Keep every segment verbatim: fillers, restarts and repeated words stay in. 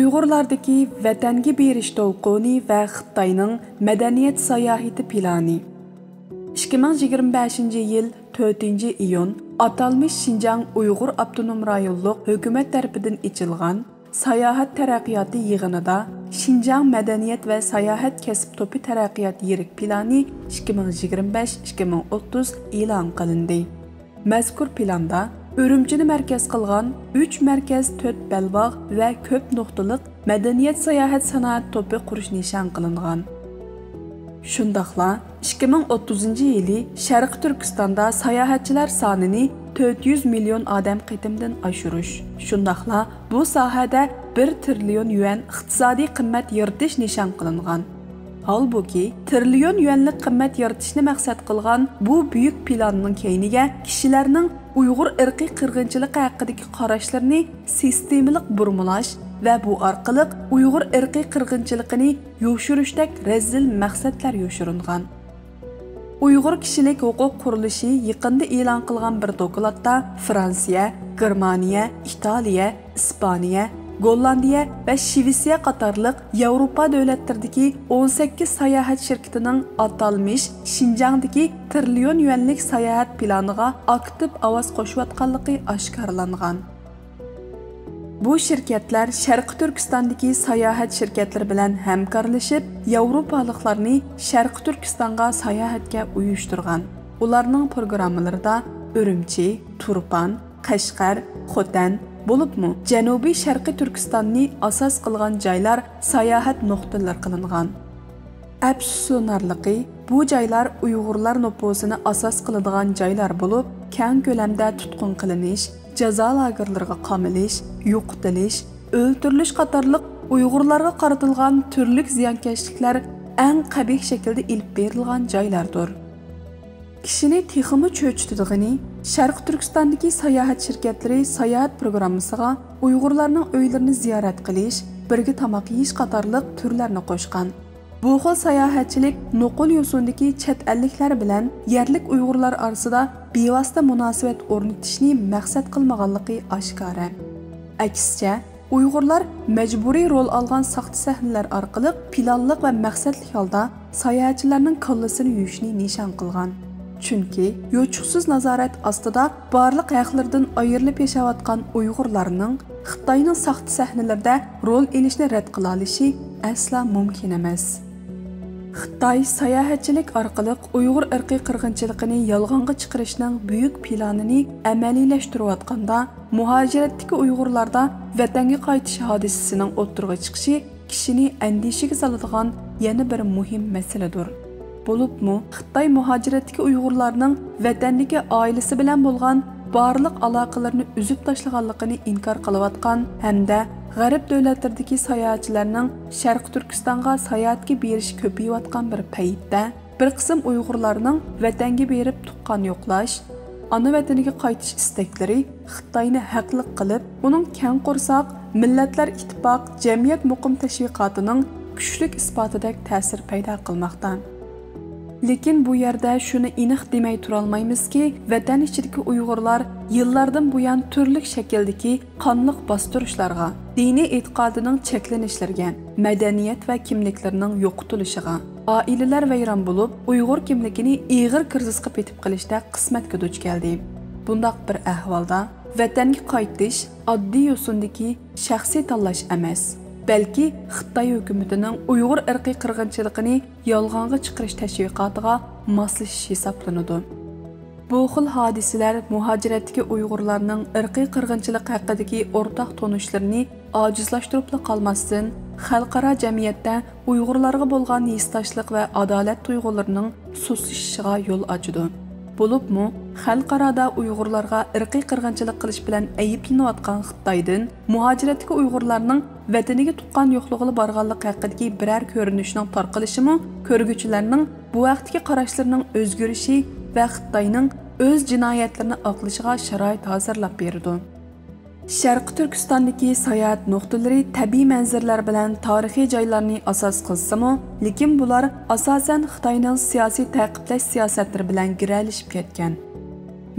ئۇيغۇرلاردىكى ۋەتەنگە بېرىش دولقۇنى ۋە خىتاينىڭ مەدەنىيەت ساياھىتى پىلانى. ئىككى مىڭ يىگىرمە بەشىنچى يىل تۆتىنچى ئىيۇن ئاتالمىش شىنجاڭ ئۇيغۇر ئاپتونوم رايونلۇق ھۆكۈمەت تەرىپىدىن ئېچىلغان ساياھەت تەرەققىياتى يىغىنىدا شىنجاڭ مەدەنىيەت ۋە ساياھەت كەسىپ توپى تەرەققىيات يىرىك پىلانى ئىككى مىڭ يىگىرمە بەش، ئىككى مىڭ ئوتتۇز ئېلان قىلىندى. مەزكۇر پىلاندا ئۈرۈمچىنى مەركەز قىلغان ئۈچ مەركەز، تۆت بەلباغ ۋە كۆپ نۇقتىلىق مەدەنىيەت ساياھەت سانائەت توپى قۇرۇش نىشان قىلىنغان. شۇنداقلا ئىككى مىڭ ئوتتۇزىنچى يىلى شەرقىي تۈركىستاندا ساياھەتچىلەر سانىنى تۆت يۈز مىليون ئادەم قېتىمدىن ئاشۇرۇش، شۇنداقلا بۇ ساھەدە بىر تىرىليون يۈەن ئىقتىسادىي قىممەت يارىتىش نىشان قىلىنغان. ھالبۇكى، تىرىليون يۈەنلىك قىممەت يارىتىشنى مەقسەت قىلغان بۇ بۈيۈك پىلاننىڭ كەينىگە كىشىلەرنىڭ ئۇيغۇر ئىرقىي قىرغىنچىلىقى ھەققىدىكى قاراشلىرىنى سىستېمىلىق بۇرمىلاش ۋە بۇ ئارقىلىق ئۇيغۇر ئىرقىي قىرغىنچىلىقىنى يوشۇرۇشتەك رەزىل مەقسەتلەر يوشۇرۇنغان. ئۇيغۇر كىشىلىك ھوقۇق قۇرۇلۇشى يېقىندا ئېلان قىلغان بىر دوكلاتتا فرانسىيە، گېرمانىيە، ئىتالىيە، ئىسپانىيە، گوللاندىيە ۋە شىۋېتسىيە قاتارلىق ياۋروپا دۆلەتلىرىدىكى ئون سەككىز ساياھەت شىركىتىنىڭ ئاتالمىش شىنجاڭدىكى تىرىليون يۈەنلىك ساياھەت پىلانىغا ئاكتىپ ئاۋاز قوشۇۋاتقانلىقى ئاشكارىلانغان. بۇ شىركەتلەر شەرقىي تۈركىستاندىكى ساياھەت شىركەتلىرى بىلەن ھەمكارلىشىپ، ياۋروپالىقلارنى شەرقىي تۈركىستانغا ساياھەتكە ئۇيۇشتۇرغان. ئۇلارنىڭ پروگراممىلىرىدا ئۈرۈمچى، تۇرپان، قەشقەر، خوتەن، بولۇپمۇ جەنۇبىي شەرقىي تۈركىستاننى ئاساس قىلغان جايلار ساياھەت نۇقتىلىرى قىلىنغان. ئەپسۇسلىنارلىقى، بۇ جايلار ئۇيغۇرلار نوپۇسىنى ئاساس قىلىدىغان جايلار بولۇپ، كەڭ كۆلەمدە تۇتقۇن قىلىنىش، جازا لاگېرلىرىغا قامىلىش، يوقىتىلىش، ئۆلتۈرۈلۈش قاتارلىق ئۇيغۇرلارغا قارىتىلغان تۈرلۈك زىيانكەشلىكلەر ئەڭ قەبىھ شەكىلدە ئېلىپ بېرىلغان جايلاردۇر. كىشىنى تېخىمۇ چۆچۈتىدىغىنى، شەرقىي تۈركىستاندىكى ساياھەت شىركەتلىرى ساياھەت پروگراممىسىغا ئۇيغۇرلارنىڭ ئۆيلىرىنى زىيارەت قىلىش، بىرگە تاماق يېيىش قاتارلىق تۈرلەرنى قوشقان. بۇ خىل ساياھەتچىلىك نوقۇل يوسۇندىكى چەت ئەللىكلەر بىلەن يەرلىك ئۇيغۇرلار ئارىسىدا بىۋاسىتە مۇناسىۋەت ئورنىتىشنى مەقسەت قىلمىغانلىقى ئاشكارا. ئەكسىچە، ئۇيغۇرلار مەجبۇرىي رول ئالغان ساختا سەھنىلەر ئارقىلىق پىلانلىق ۋە مەقسەتلىك ھالدا ساياھەتچىلەرنىڭ كاللىسىنى يۇيۇشنى نىشان قىلغان. چۈنكى يوچۇقسىز نازارەت ئاستىدا بارلىق ھەقلىرىدىن ئايرىلىپ ياشاۋاتقان ئۇيغۇرلارنىڭ خىتاينىڭ ساختا سەھنىلىرىدە رول ئېلىشنى رەت قىلالىشى ئەسلا مۇمكىن ئەمەس. خىتاي ساياھەتچىلىك ئارقىلىق ئۇيغۇر ئىرقىي قىرغىنچىلىقىنى يالغانغا چىقىرىشنىڭ بۈيۈك پىلانىنى ئەمەلىيلەشتۈرۈۋاتقاندا، مۇھاجىرەتتىكى ئۇيغۇرلاردا ۋەتەنگە قايتىش ھادىسىسىنىڭ ئوتتۇرىغا چىقىشى كىشىنى ئەندىشىگە سالىدىغان يەنە بىر مۇھىم مەسىلىدۇر. بولۇپمۇ خىتاي مۇھاجىرەتتىكى ئۇيغۇرلارنىڭ ۋەتەندىكى ئائىلىسى بىلەن بولغان بارلىق ئالاقىلىرىنى ئۈزۈپ تاشلىغانلىقىنى ئىنكار قىلىۋاتقان ھەمدە غەرب دۆلەتلىرىدىكى ساياھەتچىلەرنىڭ شەرقىي تۈركىستانغا ساياھەتكە بېرىشى كۆپىيىۋاتقان بىر پەيتتە، بىر قىسىم ئۇيغۇرلارنىڭ ۋەتەنگە بېرىپ تۇغقان يوقلاش، ئانا ۋەتىنىگە قايتىش ئىستەكلىرى خىتاينى ھەقلىق قىلىپ، ئۇنىڭ كەڭ قورساق، مىللەتلەر ئىتتىپاق، جەمئىيەت مۇقىم تەشۋىقاتىنىڭ كۈچلۈك ئىسپاتىدەك تەسىر پەيدا قىلماقتا. لېكىن بۇ يەردە شۇنى ئېنىق دېمەي تۇرالمايمىزكى، ۋەتەن ئىچىدىكى ئۇيغۇرلار يىللاردىن بۇيان تۈرلۈك شەكىلدىكى قانلىق باستۇرۇشلارغا، دىنىي ئېتىقادىنىڭ چەكلىنىشلىرىگە، مەدەنىيەت ۋە كىملىكلىرىنىڭ يوقىتىلىشىغا، ئائىلىلەر ۋەيران بولۇپ، ئۇيغۇر كىملىكىنى ئېغىر كىرىزىسقا پېتىپ قېلىشتەك قىسمەتكە دۇچ كەلدى. بۇنداق بىر ئەھۋالدا ۋەتەنگە قايتىش ئاددىي يوسۇندىكى شەخسىي تاللاش ئەمەس، بەلكى خىتاي ھۆكۈمىتىنىڭ ئۇيغۇر ئىرقىي قىرغىنچىلىقىنى يالغانغا چىقىرىش تەشۋىقاتىغا ماسلىشىش ھېسابلىنىدۇ. بۇ خىل ھادىسىلەر مۇھاجىرەتتىكى ئۇيغۇرلارنىڭ ئىرقىي قىرغىنچىلىق ھەققىدىكى ئورتاق تونۇشلىرىنى ئاجىزلاشتۇرۇپلا قالماستىن، خەلقئارا جەمئىيەتتە ئۇيغۇرلارغا بولغان ھېسداشلىق ۋە ئادالەت تۇيغۇلىرىنىڭ سۇسلىشىشىغا يول ئاچىدۇ. بولۇپمۇ خەلقئارادا ئۇيغۇرلارغا ئىرقىي قىرغىنچىلىق قىلىش بىلەن ئەيىبلىنىۋاتقان خىتايدىن مۇھاجىرەتتىكى ئۇيغۇرلارنىڭ ۋەتىنىگە تۇغقان يوقلىغىلى بارغانلىقى ھەققىدىكى بىرەر كۆرۈنۈشنىڭ تارقىلىشىمۇ كۆرگۈچىلەرنىڭ بۇ ھەقتىكى قاراشلىرىنىڭ ئۆزگىرىشى ۋە خىتاينىڭ ئۆز جىنايەتلىرىنى ئاقلىشىغا شارائىت ھازىرلاپ بېرىدۇ. شەرقىي تۈركىستاندىكى ساياھەت نۇقتىلىرى تەبىئىي مەنزىرىلەر بىلەن تارىخىي جايلارنى ئاساس قىلسىمۇ، لېكىن بۇلار ئاساسەن خىتاينىڭ سىياسىي تەقىبلەش سىياسەتلىرى بىلەن گىرەلىشىپ كەتكەن.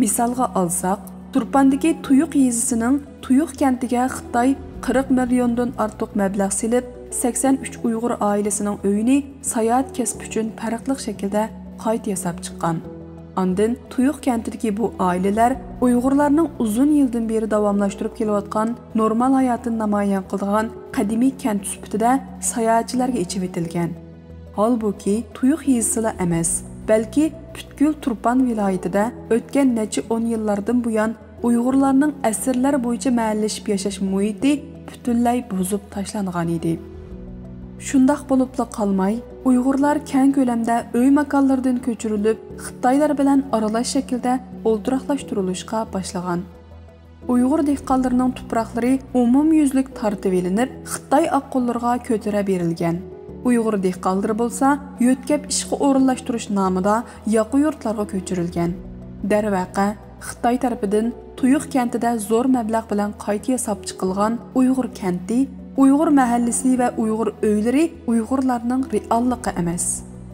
مىسالغا ئالساق، تۇرپاندىكى تۇيۇق يېزىسىنىڭ تۇيۇق كەنتىگە خىتاي قىرىق مىليوندىن ئارتۇق مەبلەغ سېلىپ، سەكسەن ئۈچ ئۇيغۇر ئائىلىسىنىڭ ئۆيىنى ساياھەت كەسپى ئۈچۈن پەرقلىق شەكىلدە قايتا ياساپ چىققان. ئاندىن تۇيۇق كەنتىدىكى بۇ ئائىلىلەر ئۇيغۇرلارنىڭ ئۇزۇن يىلدىن بېرى داۋاملاشتۇرۇپ كېلىۋاتقان نورمال ھاياتىنى نامايان قىلىدىغان قەدىمىي كەنت سۈپىتىدە ساياھەتچىلەرگە ئېچىۋېتىلگەن. ھالبۇكى، تۇيۇق يېزىسىلا ئەمەس، بەلكى پۈتكۈل تۇرپان ۋىلايىتىدە ئۆتكەن نەچچە ئون يىللاردىن بۇيان ئۇيغۇرلارنىڭ ئەسىرلەر بويىچە مەھەللىشىپ ياشاش مۇھىتى پۈتۈنلەي بۇزۇپ تاشلانغان ئىدى. شۇنداق بولۇپلا قالماي، ئۇيغۇرلار كەڭ كۆلەمدە ئۆي ماكانلىرىدىن كۆچۈرۈلۈپ، خىتايلار بىلەن ئارىلاش شەكىلدە ئولتۇراقلاشتۇرۇلۇشقا باشلىغان. ئۇيغۇر دېھقانلىرىنىڭ تۇپراقلىرى ئومۇميۈزلۈك تارتىۋېلىنىپ، خىتاي ئاققۇنلىرىغا كۆتۈرە بېرىلگەن. ئۇيغۇر دېھقانلىرى بولسا يۆتكەپ ئىشقا ئورۇنلاشتۇرۇش نامىدا ياقا يۇرتلارغا كۆچۈرۈلگەن. دەرۋەقە، خىتاي تەرىپىدىن تۇيۇق كەنتىدە زور مەبلەغ بىلەن قايتا ياساپ چىقىلغان ئۇيغۇر كەنتى، ئۇيغۇر مەھەللىسى ۋە ئۇيغۇر ئۆيلىرى ئۇيغۇرلارنىڭ رېئاللىقى ئەمەس.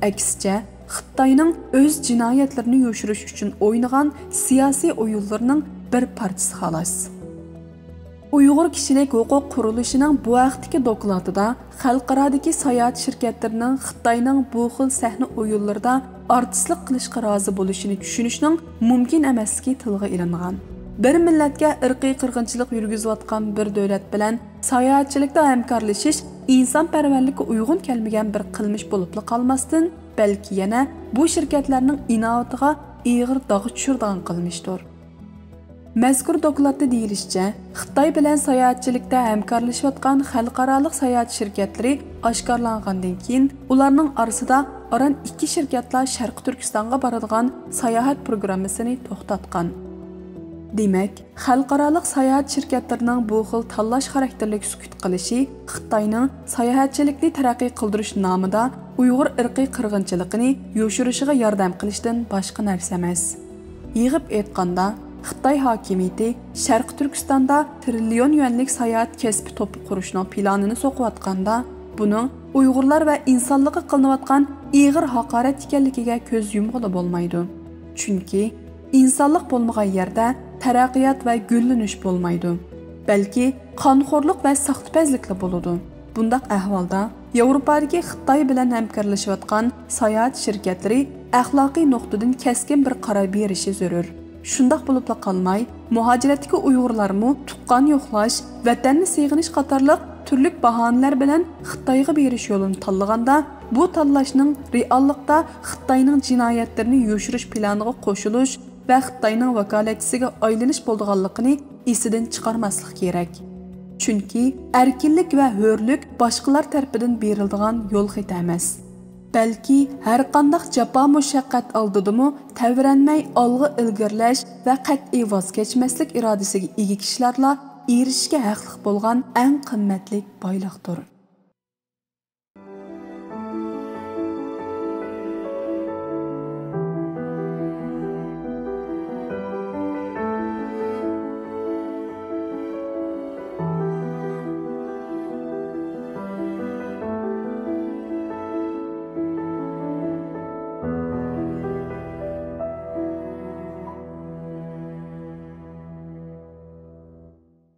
ئەكسىچە، خىتاينىڭ ئۆز جىنايەتلىرىنى يوشۇرۇش ئۈچۈن ئوينىغان سىياسىي ئويۇنلىرىنىڭ بىر پارچىسى خالاس. ئۇيغۇر كىشىلىك ھوقۇق قۇرۇلۇشىنىڭ بۇ ھەقتىكى دوكلاتىدا خەلقئارادىكى ساياھەت شىركەتلىرىنىڭ خىتاينىڭ بۇ خىل سەھنە ئويۇنلىرىدا ئارتىسلىق قىلىشقا رازى بولۇشىنى چۈشىنىشنىڭ مۇمكىن ئەمەسلىكى تىلغا ئېلىنغان. بىر مىللەتكە ئىرقىي قىرغىنچىلىق يۈرگۈزۈۋاتقان بىر دۆلەت بىلەن ساياھەتچىلىكتە ھەمكارلىشىش ئىنسانپەرۋەرلىككە ئۇيغۇن كەلمىگەن بىر قىلمىش بولۇپلا قالماستىن، بەلكى يەنە بۇ شىركەتلەرنىڭ ئىناۋىتىغا ئېغىر داغ چۈشۈرىدىغان قىلمىشتۇر. مەزكۇر دوكلاتتا دېيىلىشىچە، خىتاي بىلەن ساياھەتچىلىكتە ھەمكارلىشىۋاتقان خەلقئارالىق ساياھەت شىركەتلىرى ئاشكارىلانغاندىن كېيىن، ئۇلارنىڭ ئارىسىدا ئاران ئىككى شىركەتلا شەرقىي تۈركىستانغا بارىدىغان ساياھەت پروگراممىسىنى توختاتقان. دېمەك، خەلقئارالىق ساياھەت شىركەتلىرىنىڭ بۇ خىل تاللاش خاراكتېرلىك سۈكۈت قىلىشى خىتاينىڭ ساياھەتچىلىكنى تەرەققىي قىلدۇرۇش نامىدا ئۇيغۇر ئىرقىي قىرغىنچىلىقىنى يوشۇرۇشىغا ياردەم قىلىشتىن باشقا نەرسە ئەمەس. يىغىپ ئېيتقاندا، خىتاي ھاكىمىيىتى شەرقىي تۈركىستاندا تىرىليون يۈەنلىك ساياھەت كەسپى توپى قۇرۇشنىڭ پىلانىنى سوقۇۋاتقاندا، بۇنىڭ ئۇيغۇرلار ۋە ئىنسانلىققا قىلىنىۋاتقان ئېغىر ھاقارەت ئىكەنلىكىگە كۆز يۇمغىلى بولمايدۇ. چۈنكى ئىنسانلىق بولمىغان يەردە تەرەققىيات ۋە گۈللىنىش بولمايدۇ، بەلكى قانخورلۇق ۋە ساختىپەزلىكلا بولىدۇ. بۇنداق ئەھۋالدا ياۋروپادىكى خىتاي بىلەن ھەمكارلىشىۋاتقان ساياھەت شىركەتلىرى ئەخلاقىي نۇقتىدىن كەسكىن بىر قارار بېرىشى زۆرۈر. شۇنداق بولۇپلا قالماي، مۇھاجىرەتتىكى ئۇيغۇرلارمۇ تۇغقان يوقلاش، ۋەتەننى سېغىنىش قاتارلىق تۈرلۈك باھانىلەر بىلەن خىتايغا بېرىش يولىنى تاللىغاندا، بۇ تاللاشنىڭ رېئاللىقتا خىتاينىڭ جىنايەتلىرىنى يوشۇرۇش پىلانىغا قوشۇلۇش ۋە خىتاينىڭ ۋاكالەتچىسىگە ئايلىنىش بولىدىغانلىقىنى ئېسىدىن چىقارماسلىق كېرەك. چۈنكى ئەركىنلىك ۋە ھۆرلۈك باشقىلار تەرىپىدىن بېرىلىدىغان يول خېتى ئەمەس، بەلكى ھەرقانداق جاپا مۇشەققەت ئالدىدىمۇ تەۋرەنمەي ئالغا ئىلگىرىلەش ۋە قەتئىي ۋاز كەچمەسلىك ئىرادىسىگە ئىگە كىشىلەرلا ئېرىشىشكە ھەقلىق بولغان ئەڭ قىممەتلىك بايلىقتۇر.